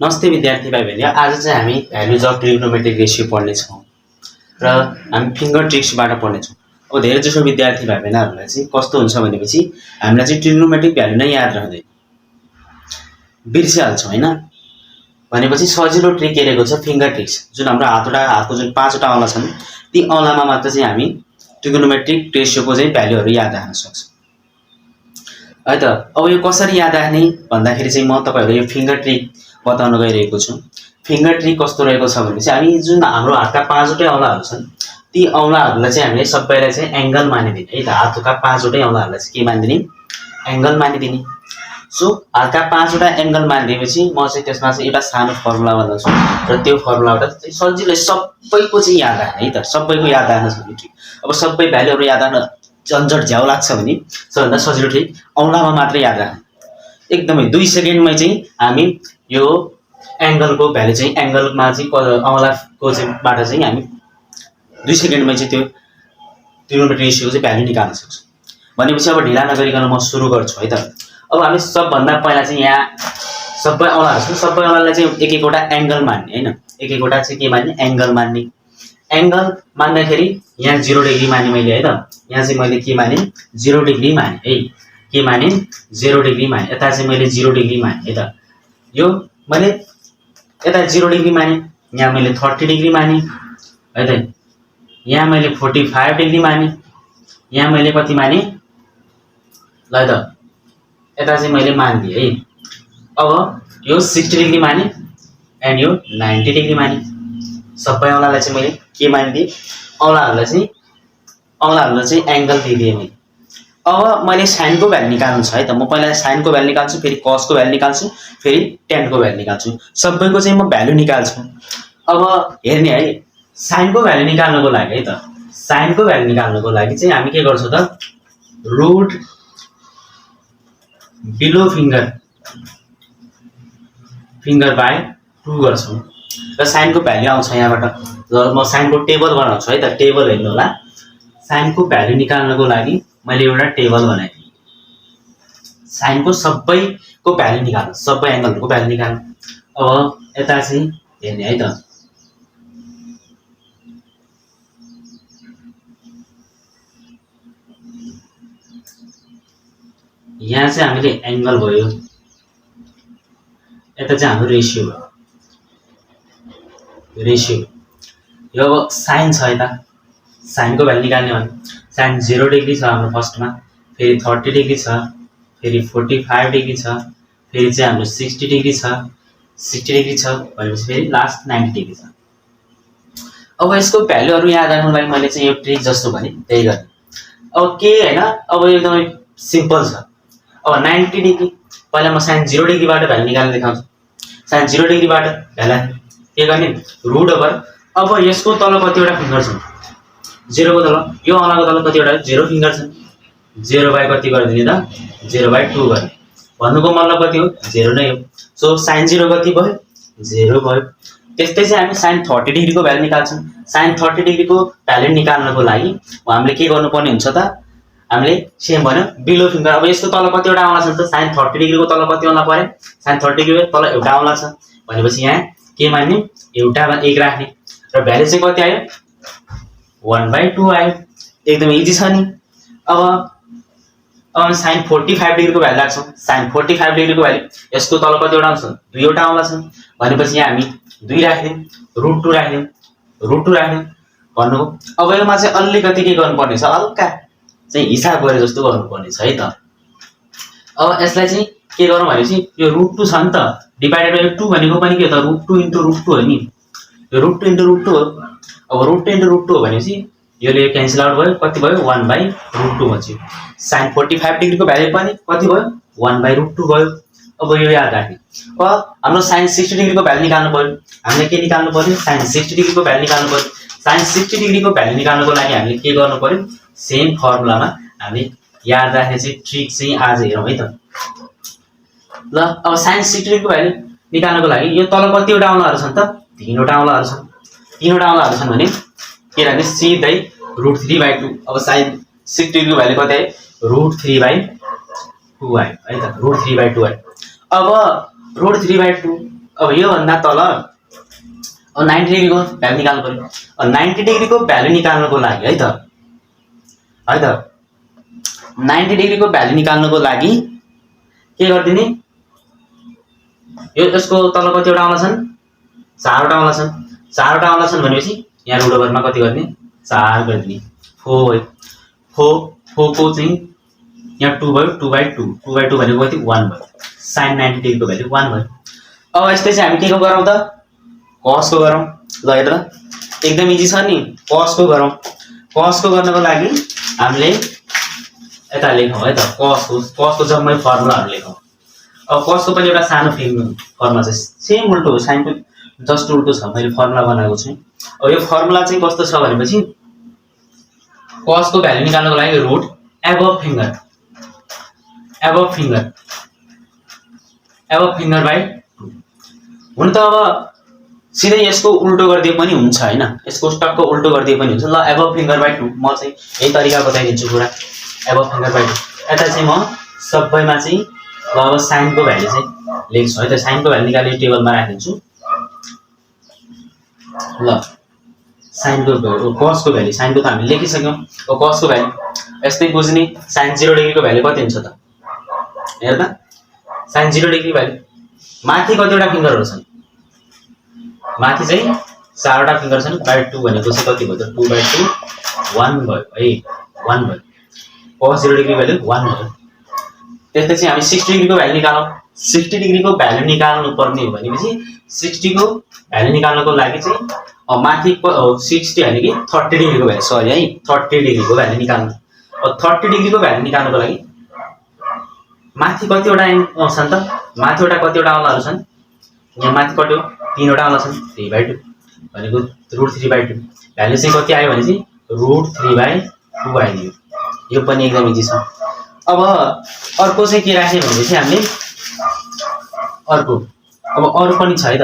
नमस्ते विद्यार्थी भाइ बहिनी, आज चाहिँ हामी भ्यालुज अफ ट्रिग्नोमेट्रिक रेसियो पढ्नेछौँ र हामी फिङ्गर ट्रिक्सबाट पढ्नेछौँ। अब धेरैजसो विद्यार्थी भाइ बहिनीहरूलाई चाहिँ कस्तो हुन्छ भनेपछि हामीलाई चाहिँ ट्रिग्नोमेट्रिक भ्यालु नै याद रहँदैन, बिर्सिहाल्छौँ होइन। भनेपछि सजिलो ट्रिक हेरेको छ फिङ्गर ट्रिक्स, जुन हाम्रो हातको जुन 5वटा औँला छन् ती औँलामा मात्र चाहिँ हामी ट्रिग्नोमेट्रिक रेसियोको चाहिँ भ्यालुहरू याद राख्न सक्छौँ है त। अब यो कसरी याद राख्ने भन्दाखेरि चाहिँ म तपाईँहरू यो फिङ्गर ट्रिक बताउन गइरहेको छु। फिङ्गर ट्रिक कस्तो रहेको छ भनेपछि हामी जुन हाम्रो हातका 5वटै औँलाहरू छन् ती औँलाहरूलाई चाहिँ हामीले सबैलाई चाहिँ एङ्गल मानिदिने है त। हातका 5वटै औँलाहरूलाई चाहिँ के मानिदिने, एङ्गल मानिदिने। सो हातका 5वटा एङ्गल मानिदिएपछि म चाहिँ त्यसमा चाहिँ एउटा सानो फर्मुला भन्दछु र त्यो फर्मुलाबाट चाहिँ सजिलै सबैको चाहिँ याद राख्ने है त। सबैको याद राख्न सक्ने ट्रिक। अब सबै भ्यालुहरू याद राख्न झन्झट झ्याउ लाग्छ भने सबभन्दा सजिलो ट्रिक औँलामा मात्र याद राख्ने। एकदमै 2 सेकेन्डमै चाहिँ हामी यो एङ्गलको भ्यालु चाहिँ एङ्गलमा चाहिँ औँलाको चाहिँ बाट चाहिँ हामी 2 सेकेन्डमै चाहिँ त्यो ट्रिग्नोमेट्रिक रेसियोको चाहिँ भ्यालु निकाल्न सक्छौँ। भनेपछि अब ढिला नगरिकन म सुरु गर्छु है त। अब हामी सबभन्दा पहिला चाहिँ यहाँ सबै औँलाहरू छन्, सबै औँलालाई चाहिँ एक एकवटा एङ्गल मान्ने होइन। एक एकवटा चाहिँ के मान्ने, एङ्गल मान्ने। एङ्गल मान्दाखेरि यहाँ 0 डिग्री माने मैले है त। यहाँ चाहिँ मैले के माने, 0 डिग्री माने है। के माने, 0 डिग्री माने। यता चाहिँ मैले 0 डिग्री माने है त। यो मैले यता 0 डिग्री माने, यहाँ मैले 30 डिग्री माने है त। यहाँ मैले 45 डिग्री माने, यहाँ मैले कति माने ल त, यता चाहिँ मैले मानिदिएँ है। अब यो 60 डिग्री माने एन्ड यो 90 डिग्री माने। सबै औँलालाई चाहिँ मैले के मानिदिएँ, औँलाहरूलाई चाहिँ एङ्गल दिइदिएँ मैले। अब मैले साइनको भ्यालु निकाल्नु छ है त। म पहिला साइनको भ्यालु निकाल्छु, फेरि कसको भ्यालु निकाल्छु, फेरि टेनको भ्यालु निकाल्छु। सबैको चाहिँ म भ्यालु निकाल्छु। अब हेर्ने है, साइनको भ्यालु निकाल्नको लागि है त, साइनको भ्यालु निकाल्नको लागि चाहिँ हामी के गर्छौँ त, रुट बिलो फिङ्गर बाई 2 गर्छौँ र साइनको भ्यालु आउँछ यहाँबाट। र म साइनको टेबल बनाउँछु है त। टेबल हेर्नु होला, साइनको भ्यालु निकाल्नको लागि मैले एउटा टेबल बनाइदिएँ। साइनको सबैको भ्यालु निकाल्नु, सबै एङ्गलहरूको भ्यालु निकाल्नु। अब यता चाहिँ हेर्ने है त, यहाँ चाहिँ हामीले एङ्गल भयो, यता चाहिँ हाम्रो रेसियो भयो। रेसियो यो अब साइन छ यता, साइनको भ्यालु निकाल्ने भने साइन 0 डिग्री छ हाम्रो फर्स्टमा, फेरि 30 डिग्री छ, फेरि 45 डिग्री छ, फेरि चाहिँ हाम्रो 60 डिग्री छ, 60 डिग्री छ भनेपछि फेरि लास्ट 90 डिग्री छ। अब यसको भ्यालुहरू याद राख्नुको लागि मैले चाहिँ यो ट्रिक जस्तो भने त्यही गरेँ। अब के होइन, अब एकदमै सिम्पल छ। अब 90 डिग्री पहिला म साइन 0 डिग्रीबाट भ्यालु निकाल्न देखाउँछु। साइन 0 डिग्रीबाट भ्यालु के गर्ने, रुट ओभर। अब यसको तल कतिवटा फिङ्गर छन्, 0 को तल, यो औँलाको तल कतिवटा 0 फिङ्गर छन्। 0 बाई कति गरिदिने त, 0/2 गर्ने। भन्नुको मतलब कति हो, 0 नै हो। सो साइन 0 कति भयो, 0 भयो। त्यस्तै चाहिँ हामी साइन 30 डिग्रीको भ्यालु निकाल्छौँ। साइन 30 डिग्रीको भ्यालु निकाल्नको लागि हामीले के गर्नुपर्ने हुन्छ त, हामीले सेम भन्यो बिलो फिङ्गर। अब यसको तल कतिवटा औँला छन् त, साइन 30 डिग्रीको तल कति औँला पर्यो, साइन 30 डिग्रीको तल एउटा औँला छ भनेपछि यहाँ के मान्ने, एउटामा 1 राख्ने र भ्यालु चाहिँ कति आयो, 1/2 आयो। एकदमै इजी छ नि। अब साइन 45 डिग्रीको भ्यालु राख्छौँ। साइन 45 डिग्रीको भ्यालु, यसको तल कतिवटा आउँछ, 2वटा औँला छन् भनेपछि यहाँ हामी 2 राखिदिउँ, √2 राखिदिउँ, √2 राखिदिउँ भन्नुको। अब योमा चाहिँ अलिकति के गर्नुपर्ने छ, हल्का चाहिँ हिसाब गरे जस्तो गर्नुपर्ने छ है त। अब यसलाई चाहिँ के गरौँ भनेपछि यो √2 छ नि त, डिभाइडेड बाई 2 भनेको पनि के हो त, √2 × √2 हो नि। यो √2 × √2 हो। अब √2 × √2 हो भनेपछि यसले क्यान्सल आउट भयो, कति भयो, 1/√2 बच्यो। साइन 45 डिग्रीको भ्यालु पनि कति भयो, 1/√2 भयो। अब यो याद राख्ने। अब हाम्रो साइन 60 डिग्रीको भ्यालु निकाल्नु पर्यो। हामीले के निकाल्नु पर्यो, साइन 60 डिग्रीको भ्यालु निकाल्नु पर्यो। साइन 60 डिग्रीको भ्यालु निकाल्नुको लागि हामीले के गर्नु पर्यो, सेम फर्मुलामा हामीले याद राख्ने चाहिँ ट्रिक चाहिँ आज हेरौँ है त। ल अब साइन 60 डिग्रीको भ्यालु निकाल्नुको लागि यो तल कतिवटा औँलाहरू छन् त, 3वटा औँलाहरू छन्। 3वटा औँलाहरू छन् भने के राख्ने, सिधै √3/2। अब साइन 60 डिग्रीको भ्यालु कति आयो, √3/2 आयो है त, √3/2 आयो। अब √3/2 अब योभन्दा तल 90 डिग्रीको भ्यालु निकाल्नु पर्यो। 90 डिग्रीको भ्यालु निकाल्नको लागि है त 90 डिग्रीको भ्यालु निकाल्नको लागि के गर्दिने, यसको तल कतिवटा आउला छन्, 4 वटा आउला छन्। 4 वटा आउला छन् भनेपछि यहाँ रुट ओभरमा कति गर्ने, 4 गरिदिने। 4 भयो, 4 को चाहिँ यहाँ 2 भयो, 2/2 2/2 भनेको कति 1 भयो। sin 90 डिग्रीको भ्यालु 1 भयो। अब यस्तै चाहिँ हामी के को गरौँ त, cos को गरौँ। ल हेर एकदम इजी छ नि, cos को गरौँ। cos को गर्नको लागि हामीले यता लेखौँ है त, cos को जम्मै फर्मुलाहरु लेखौँ। अब cos को पनि एउटा सानो फर्मुला छ, सेम उल्टो हो, sin को जस्ट उल्टो छ, मैले फर्मुला बनाएको छु। अब यो फर्मुला चाहिँ कस्तो छ भनेपछि cos को भ्यालु निकाल्नको लागि रुट एबभ फिंगर बाइ 2। हुन त अब सिधै यसको उल्टो गरिदिए पनि हुन्छ हैन, यसको टक्क उल्टो गरिदिए पनि हुन्छ। ल एबभ फिंगर बाइ 2 म चाहिँ यही तरिका बताइदिन्छु पुरा। एबभ फिंगर बाइ 2 यता चाहिँ म सबैमा चाहिँ ल अब sin को भ्यालु चाहिँ लेख्छु है त, sin को भ्यालु निकालेर टेबलमा राखिदिन्छु। ल sin को cos को भ्यालु, sin को त हामीले लेखिसक्यौं। अब cos को भ्यालु यस्तै बुझ्ने, sin 0 डिग्रीको भ्यालु कति हुन्छ त, हेर त sin 0 डिग्री भ्यालु माथि कतिवटा फिंगरहरु छन्, माथि चाहिँ 4 वटा फिंगर छन्, बाइ 2 भनेको चाहिँ कति भयो त 2/2 1 भयो है, 1 भयो। cos 0 डिग्री भ्यालु 1 भयो। त्यसपछि चाहिँ हामी 60 डिग्रीको भ्यालु निकालौं। 60 डिग्रीको भ्यालु निकाल्नु पर्ने हो भनेपछि 60 को भ्यालु निकाल्नको लागि चाहिँ माथि 60 हैन कि 30 डिग्रीको भ्यालु, सरी है 30 डिग्रीको भ्यालु निकाल्नु। अब 30 डिग्रीको भ्यालु निकाल्नको लागि माथि कतिवटा आउँछन् त, माथिवटा कतिवटा आउलाहरु छन्, यहाँ माथि कति हो 3 वटा आउला छन्, 3/2 भनेको रुट 3/2 भ्यालु चाहिँ कति आयो भने चाहिँ रुट 3/2 आइदियो। यो पनि एकदम इजी छ। अब अर्को चाहिँ के राख्ने भनेपछि हामीले अब अरु पनि छ है त,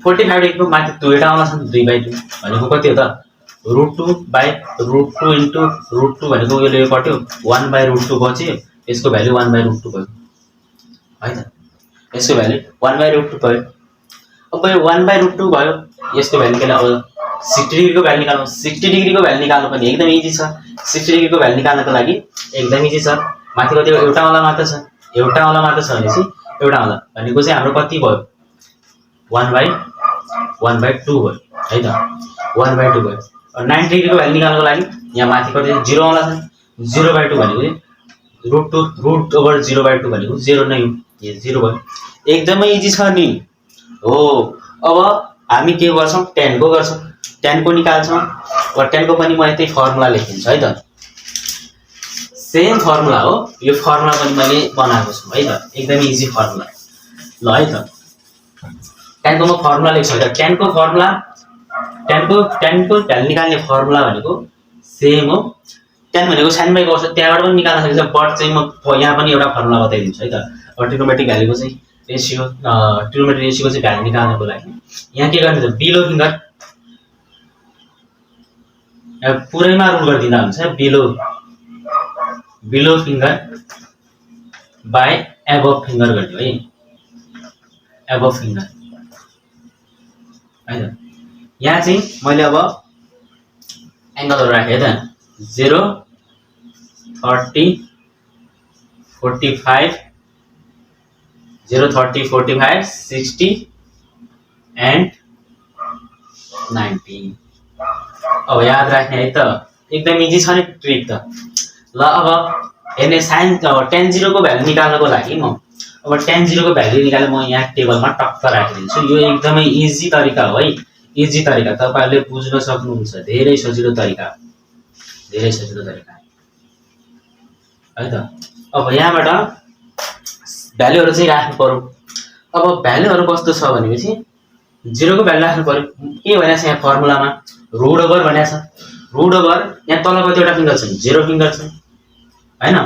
45 डिग्रीको माथि 2 वटा आउला छन्, 2/2 भनेको कति हो त रुट 2/√2 इन्टु रुट 2 भनेको यसले यो कट्यो 1/√2 बच्यो, यसको भ्यालु 1/√2 भयो है त, यसको भ्यालु 1/√2 भयो। अब यो 1/√2 भयो, यसको भ्यालु के अब 60 डिग्रीको भ्यालु निकाल्नु। 60 डिग्रीको भ्यालु निकाल्नु पनि एकदम इजी छ। 60 डिग्रीको भ्यालु निकाल्नको लागि एकदम इजी छ। माथि कति एउटा औला मात्र छ, एउटा औला मात्र छ भनेपछि एउटा औला भनेको चाहिँ हाम्रो कति भयो 1/2 भयो है त, 1/2 भयो। 90 डिग्रीको भ्यालु निकाल्नको लागि यहाँ माथि कति 0 औला छ, 0/2 भनेको चाहिँ रुट ओभर 0/2 भनेको 0 नै हो, यो 0 भयो। एकदमै इजी छ नि हो। अब हामी के गर्छौं, tan को गर्छौं, tan को निकाल्छौं। र tan को पनि म यतै फर्मुला लेखिदिन्छु है त, सेम फर्मुला हो, यो फर्मुला पनि मैले बनाएको छु है त, एकदमै इजी फर्मुला। ल है त tan को म फर्मुला लेख्छु है त। tan को भ्यालु निकाल्ने फर्मुला भनेको सेम हो। tan भनेको sin बाइ cos, त्यहाँबाट पनि निकाल्न सकिन्छ, बट चाहिँ म यहाँ पनि एउटा फर्मुला बताइदिन्छु है त। ट्रिग्नोमेट्रिक भ्यालुको चाहिँ ट्रिग्नोमेट्रिक रेशियोको चाहिँ भ्यालु निकाल्नको लागि यहाँ के गर्ने त, बिलो फिंगर पुरैमा रुल गरिदिँदा हुन्छ, below finger by above finger गरिदियो है, एबभ फिंगर है त। यहाँ चाहिँ मैले अब एंगलहरु राखे है त, 0 30 45 0 30 45 60 and 90। अब याद राख्ने है त, एकदम इजी छ नि ट्रिक त। ल अब हेर्ने sin tan 0 को भ्यालु निकाल्नको लागि म अब tan 0 को भ्यालु निकाले म यहाँ टेबलमा टक्क राखिदिन्छु। यो एकदमै इजी तरिका हो है, इजी तरिका, तपाईहरुले बुझ्न सक्नुहुन्छ, धेरै सजिलो तरिका, धेरै सजिलो तरिका है त। अब यहाँबाट भ्यालुहरु चाहिँ राख्नु पर्यो। अब भ्यालुहरु कस्तो छ भनेपछि 0 को भ्यालु राख्नु पर्यो। के भनेछ यहाँ फर्मुलामा रुट ओभर भनेछ, रुट ओभर यहाँ तल कतिवटा फिंगर छन्, 0 फिंगर छन् हैन,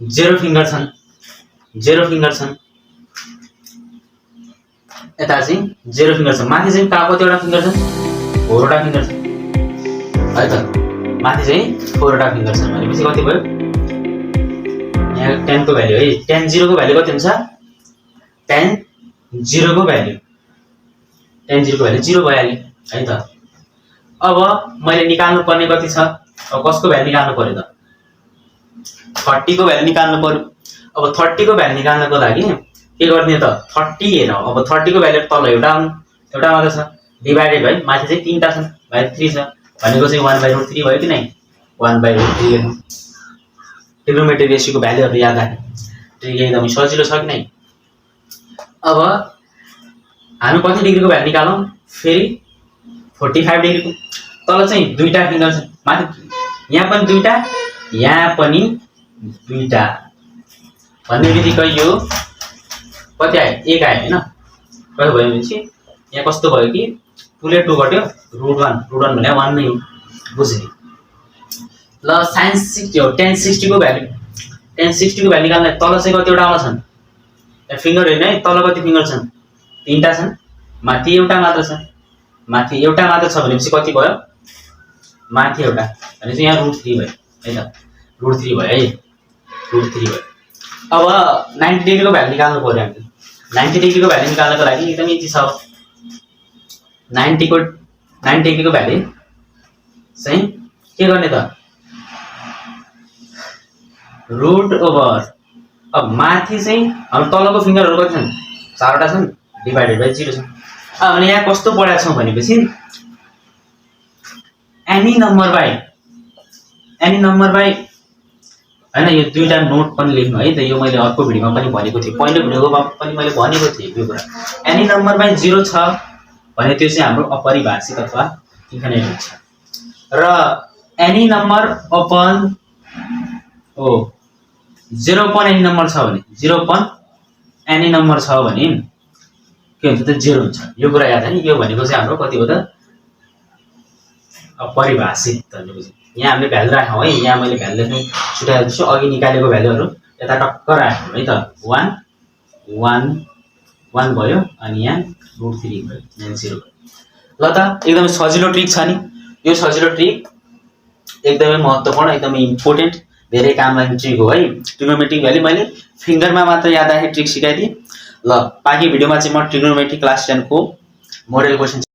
0 फिंगर छन्, 0 फिंगर छन्, यता चाहिँ 0 फिंगर छ, माथि चाहिँ कतिवटा फिंगर छन्, 4 वटा फिंगर छन् है त, माथि चाहिँ 4 वटा फिंगर छन् भनेपछि कति भयो यहाँ tan को भ्यालु है, tan 0 को भ्यालु कति हुन्छ, tan 0 को भ्यालु tan 0 को भ्यालु 0 भइहाल्यो है त। अब मैले निकाल्नु पर्ने कति छ, अब कसको भ्यालु निकाल्नु पर्यो त 30 को भ्यालु निकाल्नु पर्यो। अब 30 को भ्यालु निकाल्नको लागि के गर्ने त 30 हेर, अब 30 को भ्यालु तल एउटा मात्र छ डिभाइडेड बाइ माथि चाहिँ तीनटा छन् बाइ 3 छ भनेको चाहिँ 1/√3 भयो कि नै 1/√3 लेख्नु। ट्रिग्नोमेट्रिक रेशियोको भ्यालुहरु याद राख्नु ट्रिक एकदमै सजिलो छ कि नै। अब हामी कति डिग्रीको भ्यालु निकालौं, फेरि 45 डिग्रीको। तल चाहिँ दुईटा फिंगर छन्, माथि यहाँ पनि दुईटा यहाँ पनि दुईटा भन्ने बित्तिकै यो कति आयो 1 आयो हैन। कति भयो भनेपछि यहाँ कस्तो भयो कि 2 ले 2 घट्यो √1 भने 1 नै हो बुझ्ने। ल sin 60 हो tan 60 को भ्यालु निकाल्न तल चाहिँ कतिवटा आउला छन् फिंगर हैन है, तल कति फिंगर छन् तीनटा छन् माथि एउटा मात्र छ। माथि एउटा मात्र छ भनेपछि कति भयो माथि एउटा भनेपछि यहाँ √3 भयो है त, √3 भयो है √3 भयो। अब 90 डिग्रीको भ्यालु निकाल्नु पर्यो हामीले। 90 डिग्रीको भ्यालु निकाल्नको लागि एकदमै इजी छ। 90 डिग्रीको भ्यालु चाहिँ के गर्ने त √ओभर। अब माथि चाहिँ हाम्रो तलको फिंगरहरु कति छन् 4वटा छन् डिभाइडेड बाइ 0 छ। अब भने यहाँ कस्तो पढाएको छौं भनेपछि एनी नम्बर बाइ हैन, यो दुईटा नोट पनि लेख्नु है त। यो मैले अर्को भिडियोमा पनि भनेको थिएँ, पहिलो भिडियोमा पनि मैले भनेको थिएँ यो कुरा। एनी नम्बर बाइ 0 छ भने त्यो चाहिँ हाम्रो अपरिभाषित अथवा इन्फाइनाइट हुन्छ। र any number upon 0 upon any number छ भने 0 अपन एनी नम्बर छ भने के हुन्छ त 0 हुन्छ। यो कुरा याद है। यो भनेको चाहिँ हाम्रो कति हो त अपरिभाषित भनेपछि यहाँ हामीले भ्यालु राख्यौं है। यहाँ मैले भ्यालु लेख्न छुटाएको छु, अघि निकालेको भ्यालुहरु यता टक्क राख्यौं है त। 1 1 1 भयो अनि यहाँ √3 भयो यहाँ 0 भयो। ल त एकदमै सजिलो ट्रिक छ नि यो। सजिलो ट्रिक एकदमै महत्त्वपूर्ण एकदमै इम्पोर्टेन्ट धेरै काम लाग्ने ट्रिक हो है। ट्रिग्नोमेट्रिक भ्यालु मैले फिंगरमा मात्र याद राख्ने ट्रिक सिकाइदिए। ल बाँकी भिडियोमा चाहिँ म ट्रिग्नोमेट्रिक क्लास 10 को मोडल क्वेशन